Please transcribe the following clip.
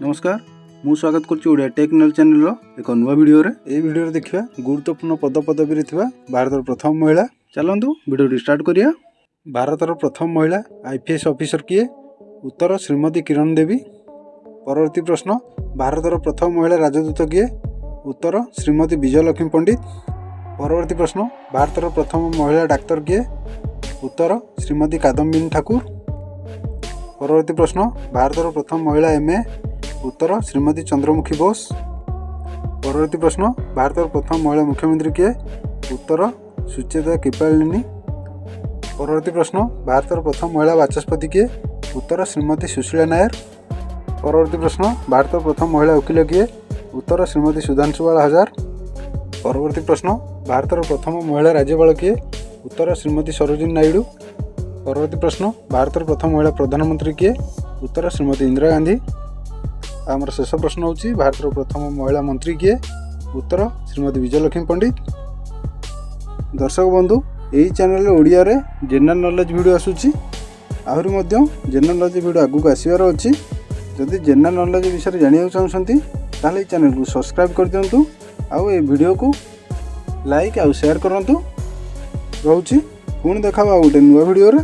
ନମସ୍କାର, ମୁଁ ସ୍ୱାଗତ କରୁଛି ଓଡ଼ିଆ ଟେକ୍ ନଲେଜ ଚ୍ୟାନେଲର ଏକ ନୂଆ ଭିଡ଼ିଓରେ। ଏହି ଭିଡ଼ିଓରେ ଦେଖିବା ଗୁରୁତ୍ୱପୂର୍ଣ୍ଣ ପଦପଦବୀରେ ଥିବା ଭାରତର ପ୍ରଥମ ମହିଳା। ଚାଲନ୍ତୁ, ଭିଡ଼ିଓଟି ଷ୍ଟାର୍ଟ କରିବା। ଭାରତର ପ୍ରଥମ ମହିଳା ଆଇପିଏସ୍ ଅଫିସର କିଏ? ଉତ୍ତର ଶ୍ରୀମତୀ କିରଣ ଦେବୀ। ପରବର୍ତ୍ତୀ ପ୍ରଶ୍ନ, ଭାରତର ପ୍ରଥମ ମହିଳା ରାଜଦୂତ କିଏ? ଉତ୍ତର ଶ୍ରୀମତୀ ବିଜୟଲକ୍ଷ୍ମୀ ପଣ୍ଡିତ। ପରବର୍ତ୍ତୀ ପ୍ରଶ୍ନ, ଭାରତର ପ୍ରଥମ ମହିଳା ଡାକ୍ତର କିଏ? ଉତ୍ତର ଶ୍ରୀମତୀ କାଦମ୍ବିନୀ ଠାକୁର। ପରବର୍ତ୍ତୀ ପ୍ରଶ୍ନ, ଭାରତର ପ୍ରଥମ ମହିଳା ଏମ୍ଏ? ଉତ୍ତର ଶ୍ରୀମତୀ ଚନ୍ଦ୍ରମୁଖୀ ବୋଷ। ପରବର୍ତ୍ତୀ ପ୍ରଶ୍ନ, ଭାରତର ପ୍ରଥମ ମହିଳା ମୁଖ୍ୟମନ୍ତ୍ରୀ କିଏ? ଉତ୍ତର ସୁଚେତା କୃପାଳିନୀ। ପରବର୍ତ୍ତୀ ପ୍ରଶ୍ନ, ଭାରତର ପ୍ରଥମ ମହିଳା ବାଚସ୍ପତି କିଏ? ଉତ୍ତର ଶ୍ରୀମତୀ ସୁଶୀଳା ନାୟର। ପରବର୍ତ୍ତୀ ପ୍ରଶ୍ନ, ଭାରତର ପ୍ରଥମ ମହିଳା ଓକିଲ କିଏ? ଉତ୍ତର ଶ୍ରୀମତୀ ସୁଧାଂଶୁବାଳା ହଜାର। ପରବର୍ତ୍ତୀ ପ୍ରଶ୍ନ, ଭାରତର ପ୍ରଥମ ମହିଳା ରାଜ୍ୟପାଳ କିଏ? ଉତ୍ତର ଶ୍ରୀମତୀ ସରୋଜିନୀ ନାଇଡୁ। ପରବର୍ତ୍ତୀ ପ୍ରଶ୍ନ, ଭାରତର ପ୍ରଥମ ମହିଳା ପ୍ରଧାନମନ୍ତ୍ରୀ କିଏ? ଉତ୍ତର ଶ୍ରୀମତୀ ଇନ୍ଦିରା ଗାନ୍ଧୀ। ଆଉ ଆମର ଶେଷ ପ୍ରଶ୍ନ ହେଉଛି, ଭାରତର ପ୍ରଥମ ମହିଳା ମନ୍ତ୍ରୀ କିଏ? ଉତ୍ତର ଶ୍ରୀମତୀ ବିଜୟଲକ୍ଷ୍ମୀ ପଣ୍ଡିତ। ଦର୍ଶକ ବନ୍ଧୁ, ଏହି ଚ୍ୟାନେଲରେ ଓଡ଼ିଆରେ ଜେନେରାଲ ନଲେଜ ଭିଡ଼ିଓ ଆସୁଛି। ଆହୁରି ମଧ୍ୟ ଜେନେରାଲ ନଲେଜ ଭିଡ଼ିଓ ଆଗକୁ ଆସିବାର ଅଛି। ଯଦି ଜେନେରାଲ ନଲେଜ ବିଷୟରେ ଜାଣିବାକୁ ଚାହୁଁଛନ୍ତି, ତାହେଲେ ଏହି ଚ୍ୟାନେଲକୁ ସବସ୍କ୍ରାଇବ୍ କରିଦିଅନ୍ତୁ ଆଉ ଏ ଭିଡ଼ିଓକୁ ଲାଇକ୍ ଆଉ ସେୟାର କରନ୍ତୁ। ରହୁଛି, ପୁଣି ଦେଖା ଆଉ ଗୋଟେ ନୂଆ ଭିଡ଼ିଓରେ।